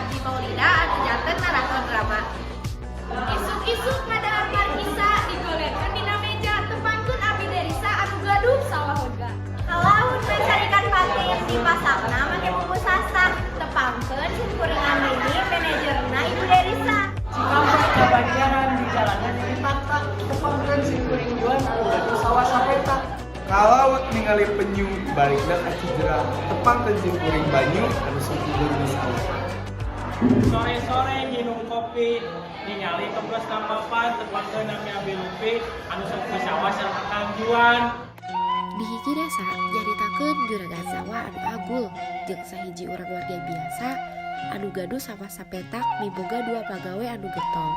Abdi Maulida anu janten narator drama. Isuk-isuk ngadahar markisa digolerkeun dina meja, tepangkeun Abdi Derisa anu gaduh sawah lega. Ka laut meser ikan patin, dipasakna make bumbu sasak, tepangkeun sim kuring Andini, manajerna Ibu Derisa. Cikampek kabanjaran di jalanan di tak, tepangkeun sim kuring Juan anu gaduh sawah sapetak. Ka laut ningali penyu, balikna ka Cijerah, tepangkeun sim kuring Banyu anu sok tidur di sawah. Sore-sore nginum kopi, ningali kebos mapan, tepangkeun nami Abi Lupi anu sok di sawah sareng Akang Juan. Di hiji desa nyaritakeun juragan sawah anu agul jeung sahiji urang warga biasa anu gaduh sawah sapetak miboga dua pagawe anu getol.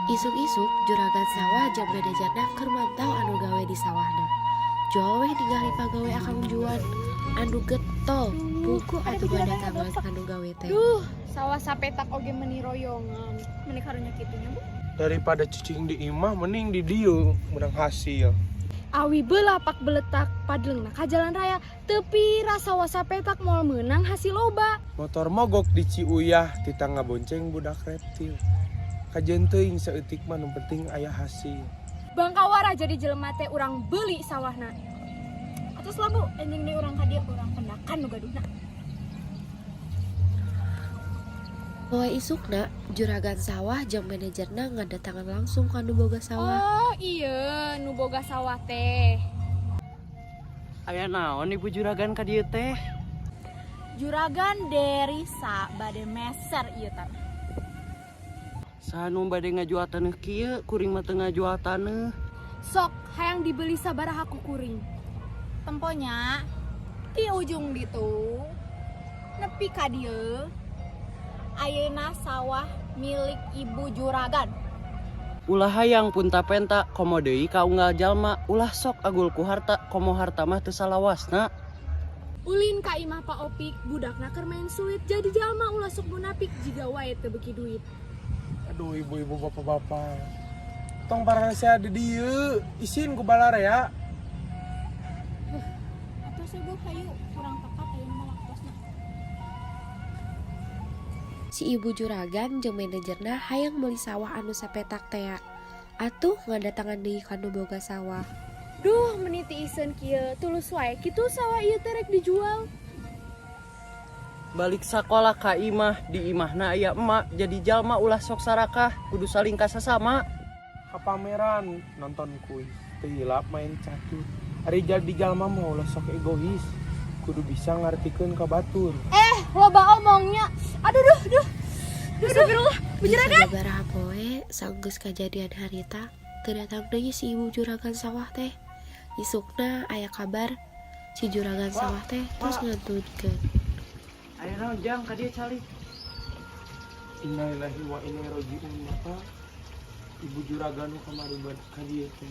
Isuk-isuk juragan sawah jeung manajerna keur mantau anu gawe di sawahna. Jol weh ningali pagawe Akang Juan anu getol, puguh atuh ngadatangan anu gawe teh. Duh, sawah sapetak oge meni royongan. Meni karunya kitu nya, Bu. Daripada cicing di imah, mending di dieu menang hasil. Awi belapak beletak padlengna ka jalan raya, tepi sawah sapetak moal meunang hasil loba. Motor mogok di Ciuyah, titah ngabonceng budak reptil. Kajeun teuing saeutik mah, nu penting aya hasil. Bangkawara jadi jelema teh, urang beuli sawahna. Atos lah, Bu, enjing deui urang ka dieu, urang pendakan nu gaduhna. Poe isukna juragan sawah jeung manajerna ngadatangan langsung ka nu boga sawah. Oh iya, nu boga sawah teh. Aya naon Ibu Juragan ka dieu teh? Juragan Derisa bade meser ieu tanah. Saha nu bade ngajual taneuh kieu? Kuring mah teu ngajual taneuh. Sok hayang dibeli sabaraha ku kuring? Tempo nya di ujung ditu nepi ka dieu ayeuna sawah milik Ibu Juragan. Ulah hayang punta-penta, komo deui ka unggal jalma, ulah sok agul ku harta, komo harta mah teu salawasna. Ulin ka imah Pak Opik, budakna keur main suit. Jadi jalma ulah sok munafik, jiga wae teu beuki duit. Aduh, ibu-ibu, bapak-bapak. Tong pararasea di dieu, isin ku balarea. Atos, Ibu, hayu urang tepat ayeuna mah waktosna. Si ibu juragan jeung manajerna hayang meuli sawah anu sapetak tea. Atuh ngadatangan deui ka nu boga sawah. Duh, meni tiiseun kieu, tulus wae kitu sawah ieu teh rek dijual. Balik sakola ka imah, di imahna aya emak, jadi jalma ulah sok sarakah, kudu saling ka sasama. Ka pameran nonton kuis, teu hilap main catur. Ari jadi jalma mah ulah sok egois, kudu bisa ngartikeun ka batur. Eh, loba omongnya. Aduh, duh, duh. Duh, astagfirullah. Bu Juragan. Sababaraha poe sanggeus kajadian harita, teu datang deui si ibu juragan sawah teh. Isukna aya kabar si juragan sawah teh terus ngantunkeun. Aya naon, Jang, ka dieu calik? Innalillahi wa inna ilaihi rajiun, Bapak. Ibu juragan nu kamari bad ka dieu teh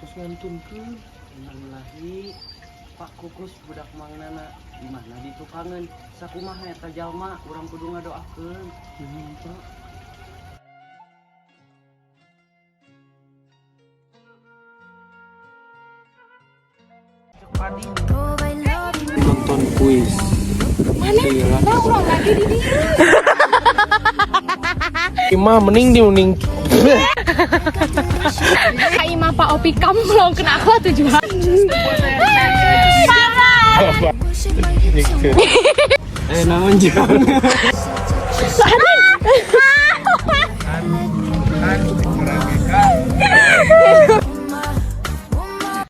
terus ngantunkeun. Innalillahi. Pak Kukus budak mangnana di mana ditukangeun, sakumaha eta jalma, urang kudu ngadoakeun. Nuhun, Pak. Nonton kuis. Mana? Nah, urang lagi di dieu. Imah mending di mending. Ka imah Pak Opik, kamu belum kena aku atuh jual. Gitu. Eh, naon, Jang? Aduh.